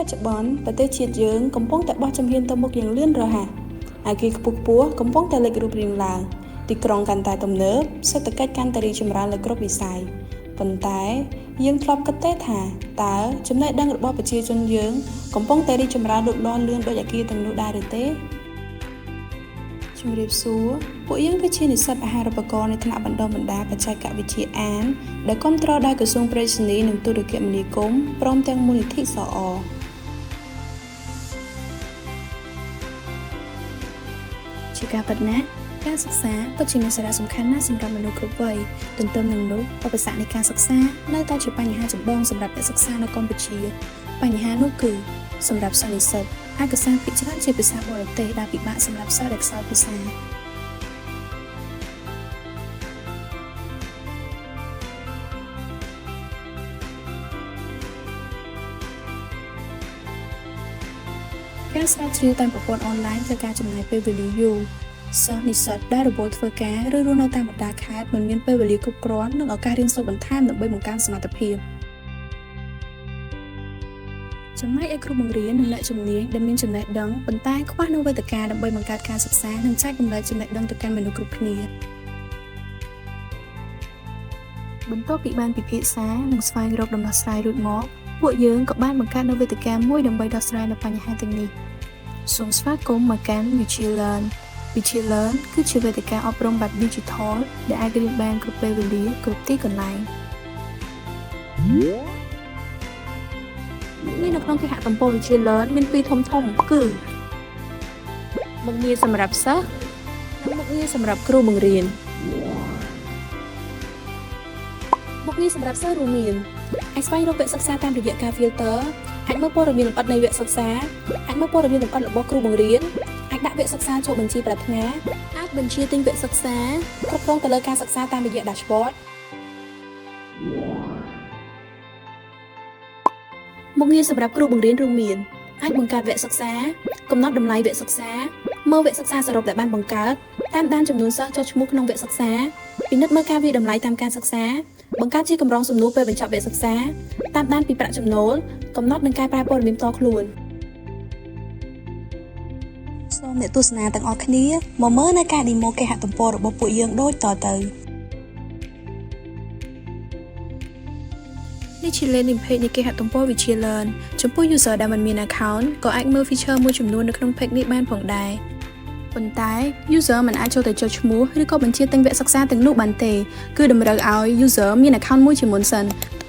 ច្ចុប្បន្នប្រទេសជាតិយើងកំពុងតែបោះជំហានទៅមុខយ៉ាងលឿនរហ័សអគារខ្ពស់ខ្ពស់កំពុងតែលេចរូបរាងឡើងទីក្រុងកាន់តែទំនើបសេដ្ឋកិច្ចកាន់តែរីកចម្រើនលើគ្រប់វិស័យប៉ុន្តែយើងធ្លាប់គិតទេថាតើចំណេះដឹងរបស់ប្រជាជនយើងកំពុងតែរីកចម្រើនលូតលាស់លឿនដូចអគារទាំងនោះដែរឬទេជំរាបសួរពួកយើងគឺជានិស្សិតអាហារូបករណ៍នៃថ្នាក់បណ្ដុះបណ្ដាលបច្ចេកវិទ្យាអានដែលគាំទ្រដោយក្រសួងប្រៃសណីយ៍និងទូរគមនាគមន៍ព្រមទាំងមូលនិធិសអ ជាការពិតណាស់ការសិក្សាពិតជាមានសារៈសំខាន់ណាស់សម្រាប់មនុស្សគ្រប់វ័យទន្ទឹមនឹងនោះឧបសគ្គនៃការសិក្សានៅតែជាបញ្ហាចម្បងសម្រាប់អ្នកសិក្សានៅកម្ពុជាបញ្ហានោះគឺសម្រាប់សិស្សនិស្សិតឯកសារភាគច្រើនជាភាសាបរទេសដែលពិបាកសម្រាប់សិស្សដែលខ្សោយភាសាការស្រាវជ្រាវតាមប្រព័ន្ធអនឡាញត្រូវការចំណាយពេលវេលាយូរសិស្សនិស្សិតដែលរវល់ធ្វើការឬរស់នៅតាមបណ្ដាខេត្តមិនមានពេលវេលាគ្រប់គ្រាន់និងឱកាសរៀនសូត្របន្ថែមដើម្បីបង្កើនសមត្ថភាពចំណែកឯគ្រូបង្រៀននិងអ្នកជំនាញដែលមានចំណេះដឹងប៉ុន្តែខ្វះនូវវេទិកាដើម្បីបង្កើតការសិក្សានិងចែករំលែកចំណេះដឹងទៅកាន់មនុស្សគ្រប់គ្នាបន្ទាប់ពីបានពិភាក្សានិងស្វែងរកដំណោះស្រាយរួចមកពួកយើងក៏បានបង្កើតនូវវេទិកាមួយដើម្បីដោះស្រាយនូវបញ្ហាទាំងនេះសូមស្វាគមន៍មកកាន់ Vichea Learn។ Vichea Learn គឺជាវេទិកាអប់រំបែប Digital ដែលអាចរៀនបានគ្រប់ពេលវេលាគ្រប់ទីកន្លែងនេះនៅក្នុងគេហទំព័រ Vichea Learn មានពីរធំធំគឺ មុខងារសម្រាប់សិស្សនិងមុខងារសម្រាប់គ្រូបង្រៀនមុខងារសម្រាប់សិស្សរួមមានអាចស្វែងរកវគ្គសិក្សាតាមរយៈការ filter អាចមើលព័ត៌មានលម្អិតនៃវគ្គសិក្សាអាចមើលព័ត៌មានលម្អិតរបស់គ្រូបង្រៀនអាចដាក់វគ្គសិក្សាចូលបញ្ជីប្រាថ្នាអាចបញ្ជាទិញវគ្គសិក្សាគ្រប់គ្រងទៅលើការសិក្សាតាមរយៈ dashboard មុខងារសម្រាប់គ្រូបង្រៀនរួមមានអាចបង្កើតវគ្គសិក្សាកំណត់តម្លៃវគ្គសិក្សាមើលវគ្គសិក្សាសរុបដែលបានបង្កើតតាមដានចំនួនសិស្សចុះឈ្មោះក្នុងវគ្គសិក្សាពិនិត្យមើលការវាយតម្លៃតាមការសិក្សាបង្កើតជាកម្រងសំណួរពេលបញ្ចប់វគ្គសិក្សាតាមដានពីប្រាក់ចំណូលកំណត់និងកែប្រែព័ត៌មានផ្ទាល់ខ្លួន សូមអ្នកទស្សនាទាំងអស់គ្នាមកមើលនៅការ demo គេហទំព័ររបស់ពួកយើងដូចតទៅ នេះជា landing page នៃគេហទំព័រ Vichea Learn។ ចំពោះ user ដែលមិនមាន account ក៏អាចមើល feature មួយចំនួននៅក្នុង page នេះបានផងដែរប៉ុន្តែ user មិនអាចចូលទៅចុះឈ្មោះឬក៏បញ្ជាទិញវគ្គសិក្សាទាំងនោះបានទេគឺតម្រូវឲ្យ user មាន account មួយជាមុនសិន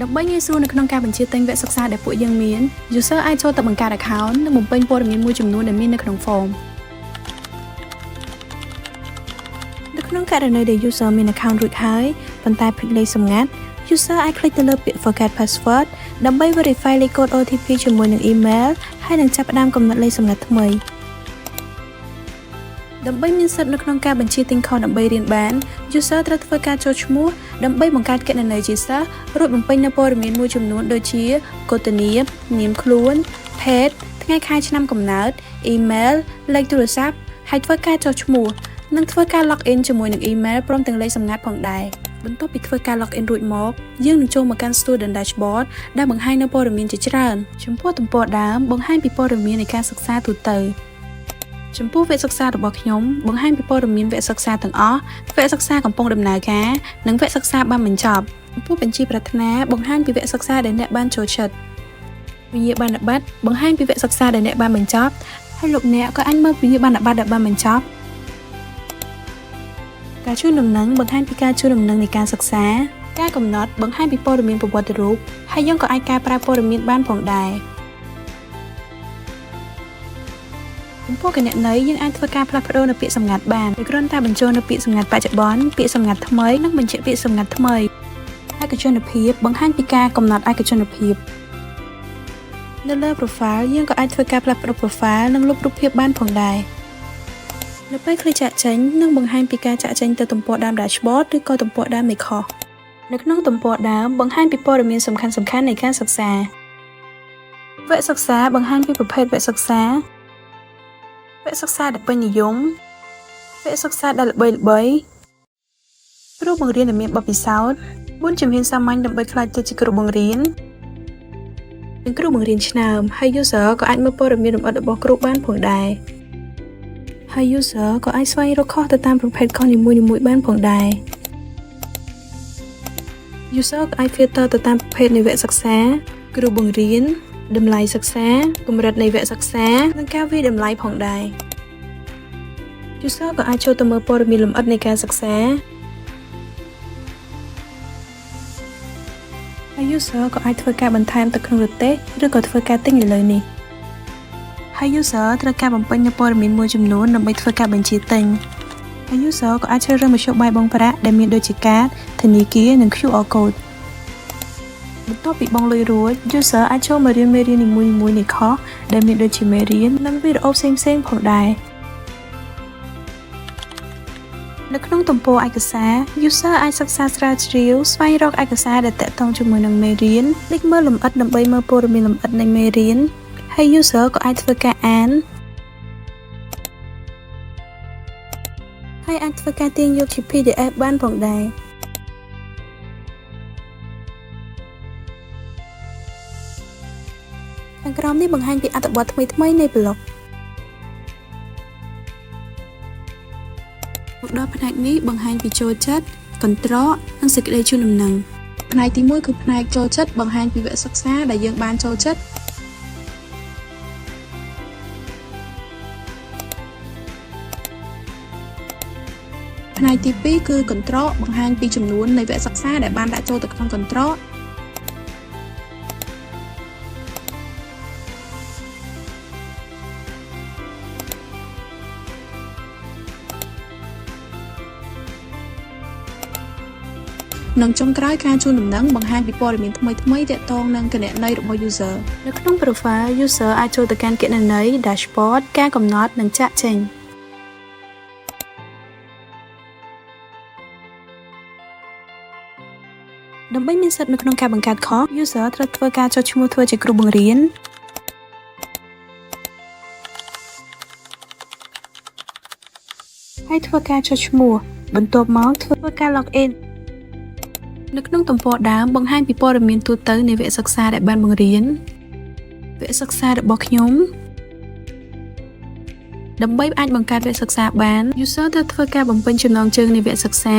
ដើម្បីងាយស្រួលនៅក្នុងការបញ្ជាទិញវគ្គសិក្សាដែលពួកយើងមាន user អាចចូលទៅបង្កើត account និងបំពេញព័ត៌មានមួយចំនួនដែលមាននៅក្នុង form។ នៅក្នុងករណីដែល user មាន account រួចហើយប៉ុន្តែភ្លេចលេខសម្ងាត់ user អាច click ទៅលើពាក្យ forget password ដើម្បី verify លេខកូដ OTP ជាមួយនឹង email ហើយនឹងចាប់ផ្ដើមកំណត់លេខសម្ងាត់ថ្មីដើម្បីមានសិទ្ធិនៅក្នុងការបញ្ជាទិញ course ដើម្បីរៀនបាន user ត្រូវធ្វើការចុះឈ្មោះដើម្បីបង្កើតគណនីជាសិស្សរួចបំពេញនូវព័ត៌មានមួយចំនួនដូចជាគោត្តនាមនាមខ្លួនភេទថ្ងៃខែឆ្នាំកំណើត email លេខទូរស័ព្ទហើយធ្វើការចុះឈ្មោះនិងធ្វើការ log in ជាមួយនឹង email ព្រមទាំងលេខសម្ងាត់ផងដែរបន្ទាប់ពីធ្វើការ log in រួចមកយើងនឹងចូលមកកាន់ Student Dashboard ដែលបង្ហាញនូវព័ត៌មានជាច្រើនចំពោះទំព័រដើមបង្ហាញពីព័ត៌មាននៃការសិក្សាទូទៅចំពោះវគ្គសិក្សារបស់ខ្ញុំបង្ហាញពីព័ត៌មានវគ្គសិក្សាទាំងអស់វគ្គសិក្សាកំពុងដំណើរការនិងវគ្គសិក្សាបានបញ្ចប់ចំពោះបញ្ជីប្រាថ្នាបង្ហាញពីវគ្គសិក្សាដែលអ្នកបានចូលចិត្តវិញ្ញាបនបត្របង្ហាញពីវគ្គសិក្សាដែលអ្នកបានបញ្ចប់ហើយលោកអ្នកក៏អាចមើលវិញ្ញាបនបត្រដែលបានបញ្ចប់ការជូនដំណឹងបង្ហាញពីការជូនដំណឹងនៃការសិក្សាការកំណត់បង្ហាញពីព័ត៌មានប្រវត្តិរូបហើយយើងក៏អាចកែប្រែព័ត៌មានបានផងដែរចំពោះគណនីយើងអាចធ្វើការផ្លាស់ប្ដូរនៅពាក្យសម្ងាត់បានដោយគ្រាន់តែបញ្ចូលនៅពាក្យសម្ងាត់បច្ចុប្បន្នពាក្យសម្ងាត់ថ្មីនិងបញ្ជាក់ពាក្យសម្ងាត់ថ្មីឯកជនភាពបង្ហាញពីការកំណត់ឯកជនភាពនៅលើ profile យើងក៏អាចធ្វើការផ្លាស់ប្ដូរ profile និងលុបរូបភាពបានផងដែរនៅពេល click ចាក់ចេញនឹងបង្ហាញពីការចាក់ចេញទៅទំព័រដើម dashboard ឬក៏ទំព័រដើមនៃ course នៅក្នុងទំព័រដើមបង្ហាញពីព័ត៌មានសំខាន់ៗនៃការសិក្សាវគ្គសិក្សាបង្ហាញពីប្រភេទវគ្គសិក្សាវគ្គសិក្សាដែលពេញនិយមវគ្គសិក្សាដែលល្បីល្បីគ្រូបង្រៀនដែលមានបទពិសោធន៍4ជំហានសាមញ្ញដើម្បីក្លាយទៅជាគ្រូបង្រៀន និងគ្រូបង្រៀនឆ្នើមហើយ user ក៏អាចមើលព័ត៌មានលម្អិតរបស់គ្រូបានផងដែរហើយ user ក៏អាចស្វែងរក course ទៅតាមប្រភេទ course នីមួយៗបានផងដែរ user ក៏អាច filter ទៅតាមប្រភេទនៃវគ្គសិក្សា គ្រូបង្រៀនតម្លៃសិក្សាកម្រិតនៃវគ្គសិក្សានិងការវាយតម្លៃផងដែរ user ក៏អាចចូលទៅមើលព័ត៌មានលម្អិតនៃការសិក្សាហើយ user ក៏អាចធ្វើការបន្ថែមទៅក្នុងរទេះឬក៏ធ្វើការទិញឥឡូវនេះហើយ user ត្រូវការបំពេញនូវព័ត៌មានមួយចំនួនដើម្បីធ្វើការបញ្ជាទិញហើយ user ក៏អាចជ្រើសរើសមធ្យោបាយបង់ប្រាក់ដែលមានដូចជាកាតធនាគារនិង QR code បន្ទាប់ពីបង់លុយរួច user អាចចូលមករៀនមេរៀននីមួយៗនៃ course ដែលមានដូចជាមេរៀននិងវីដេអូផ្សេងៗផងដែរនៅក្នុងទំព័រឯកសារ user អាចសិក្សាស្រាវជ្រាវស្វែងរកឯកសារដែលទាក់ទងជាមួយនឹងមេរៀនលេចមើលលម្អិតដើម្បីមើលព័ត៌មានលម្អិតនៃមេរៀនហើយ user ក៏អាចធ្វើការអានហើយអាចធ្វើការទាញយកជា PDF បានផងដែរខាងក្រោមនេះបង្ហាញពីអត្ថបទថ្មីៗនៃ blog មកដល់ផ្នែកនេះបង្ហាញពីចូលចិត្តកន្ត្រកនិងសេចក្តីជូនដំណឹង ផ្នែកទី1គឺផ្នែកចូលចិត្តបង្ហាញពីវគ្គសិក្សាដែលយើងបានចូលចិត្តផ្នែកទី2គឺកន្ត្រកបង្ហាញពីចំនួននៃវគ្គសិក្សាដែលបានដាក់ចូលទៅក្នុងកន្ត្រកនិងចុងក្រោយការជូនដំណឹងបង្ហាញពីព័ត៌មានថ្មីៗទាក់ទងនឹងគណនីរបស់ user នៅក្នុង profile user អាចចូលទៅកាន់គណនី dashboard ការកំណត់និងចាកចេញដើម្បីមានសិទ្ធិនៅក្នុងការបង្កើត course user ត្រូវធ្វើការចុះឈ្មោះធ្វើជាគ្រូបង្រៀនហើយធ្វើការចុះឈ្មោះបន្ទាប់មកធ្វើការ log in នៅក្នុងទំព័រដើមបង្ហាញពីព័ត៌មានទូទៅនៃវគ្គសិក្សាដែលបានបង្រៀនវគ្គសិក្សារបស់ខ្ញុំដើម្បីអាចបង្កើតវគ្គសិក្សាបាន user ត្រូវធ្វើការបំពេញចំណងជើងនៃវគ្គសិក្សា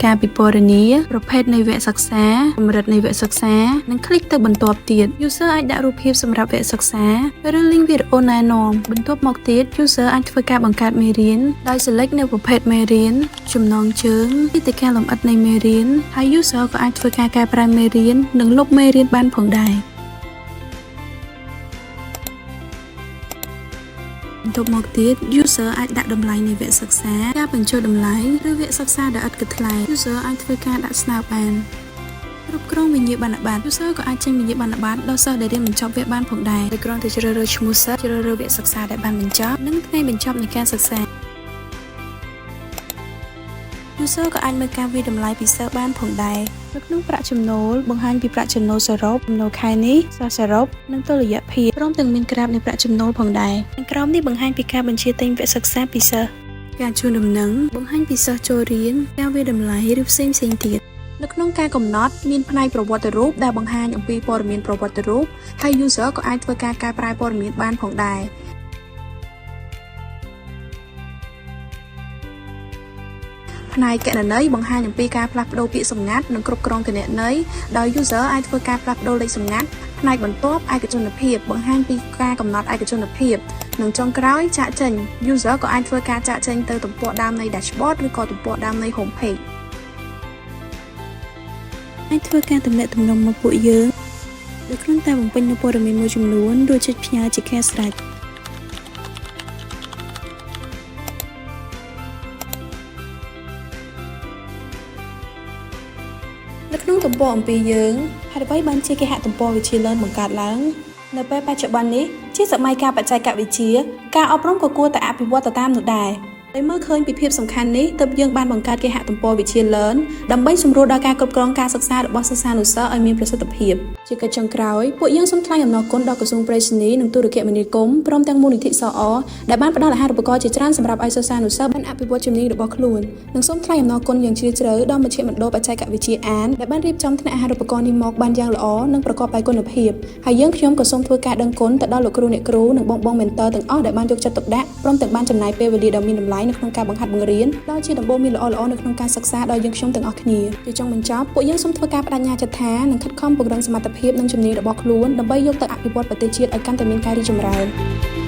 ការពិពណ៌នាប្រភេទនៃវគ្គសិក្សាកម្រិតនៃវគ្គសិក្សានិង click ទៅបន្ទាប់ទៀត user អាចដាក់រូបភាពសម្រាប់វគ្គសិក្សាឬ link វីដេអូណែនាំបន្ទាប់មកទៀត user អាចធ្វើការបង្កើតមេរៀនដោយ select នៅប្រភេទមេរៀនចំណងជើងទីតាំងលម្អិតនៃមេរៀនហើយ user ក៏អាចធ្វើការកែប្រែមេរៀននិងលុបមេរៀនបានផងដែរបន្ទាប់មកទៀត user អាចដាក់តម្លៃនៃវគ្គសិក្សាការបញ្ចុះតម្លៃឬវគ្គសិក្សាដែលឥតគិតថ្លៃ user អាចធ្វើការដាក់ស្នើបានគ្រប់គ្រងវិញ្ញាបនបត្រ user ក៏អាចចេញវិញ្ញាបនបត្រដល់សិស្សដែលរៀនបញ្ចប់វគ្គបានផងដែរដោយគ្រាន់តែជ្រើសរើសឈ្មោះសិស្សជ្រើសរើសវគ្គសិក្សាដែលបានបញ្ចប់និងថ្ងៃបញ្ចប់នៃការសិក្សា user ក៏អាចមើលការវាយតម្លៃពីសិស្សបានផងដែរនៅក្នុងប្រាក់ចំណូលបង្ហាញពីប្រាក់ចំណូលសរុបចំណូលខែនេះសិស្សសរុបនិងតុល្យភាពព្រមទាំងមានក្រាបនៃប្រាក់ចំណូលផងដែរខាងក្រោមនេះបង្ហាញពីការបញ្ជាទិញវគ្គសិក្សាពីសិស្សការជូនដំណឹងបង្ហាញពីសិស្សចូលរៀនការវាយតម្លៃឬផ្សេងផ្សេងទៀត នៅក្នុងការកំណត់មានផ្នែកប្រវត្តិរូបដែលបង្ហាញអំពីព័ត៌មានប្រវត្តិរូបហើយ user ក៏អាចធ្វើការកែប្រែព័ត៌មានបានផងដែរផ្នែកគណនីបង្ហាញអំពីការផ្លាស់ប្ដូរពាក្យសម្ងាត់និងគ្រប់គ្រងគណនីដោយ user អាចធ្វើការផ្លាស់ប្ដូរលេខសម្ងាត់ផ្នែកបន្ទាប់ឯកជនភាពបង្ហាញពីការកំណត់ឯកជនភាពនិងចុងក្រោយចាកចេញ user ក៏អាចធ្វើការចាកចេញទៅទំព័រដើមនៃ dashboard ឬក៏ទំព័រដើមនៃ home page អាចធ្វើការទំនាក់ទំនងមកពួកយើងដោយគ្រាន់តែបំពេញនូវព័ត៌មានមួយចំនួនរួចចុចផ្ញើជាការស្រេច នៅក្នុងទំព័រអំពីយើងហេតុអ្វីបានជាគេហទំព័រវិទ្យាលឿនបង្កើតឡើងនៅពេលបច្ចុប្បន្ននេះជាសម័យកាលបច្ចេកវិទ្យាការអប់រំក៏គួរតែអភិវឌ្ឍទៅតាមនោះដែរដោយមើលឃើញពីភាពសំខាន់នេះទើបយើងបានបង្កើតគេហទំព័រវិទ្យាលឿនដើម្បីសម្រួលដល់ការគ្រប់គ្រងការសិក្សារបស់សិស្សានុសិស្សឲ្យមានប្រសិទ្ធភាព។ ជាកិច្ចចុងក្រោយពួកយើងសូមថ្លែងអំណរគុណដល់ក្រសួងប្រៃសណីនិងទូរគមនាគមន៍ព្រមទាំងមូលនិធិសអដែលបានផ្ដល់អាហារូបករណ៍ជាច្រើនសម្រាប់ឲ្យសិស្សានុសិស្សបានអភិវឌ្ឍជំនាញរបស់ខ្លួននិងសូមថ្លែងអំណរគុណយ៉ាងជ្រាលជ្រៅដល់មជ្ឈមណ្ឌលបច្ចេកវិទ្យាអានដែលបានរៀបចំថ្នាក់អាហារូបករណ៍នេះមកបានយ៉ាងល្អនិងប្រកបដោយគុណភាពហើយយើងខ្ញុំក៏សូមធ្វើការដឹងគុណទៅដល់លោកគ្រូអ្នកគ្រូនិងបងបង mentor ទាំងអស់ដែលបានយកចិត្តទុកដាក់ព្រមទាំងបានចំណាយពេលវេលាដ៏មានតម្លៃនៅក្នុងការបង្ហាត់បង្រៀនដល់ជាដំបូន្មានល្អៗនៅក្នុងការសិក្សាដល់យើងខ្ញុំទាំងអស់គ្នាជាចុងបញ្ចប់ពួកយើងសូមធ្វើការបដិញ្ញាចិត្តថានឹងខិតខំពង្រឹងសមត្ថភាពនិងជំនាញរបស់ខ្លួនដើម្បីយកទៅអភិវឌ្ឍប្រទេសជាតិឲ្យកាន់តែមានការរីកចម្រើន។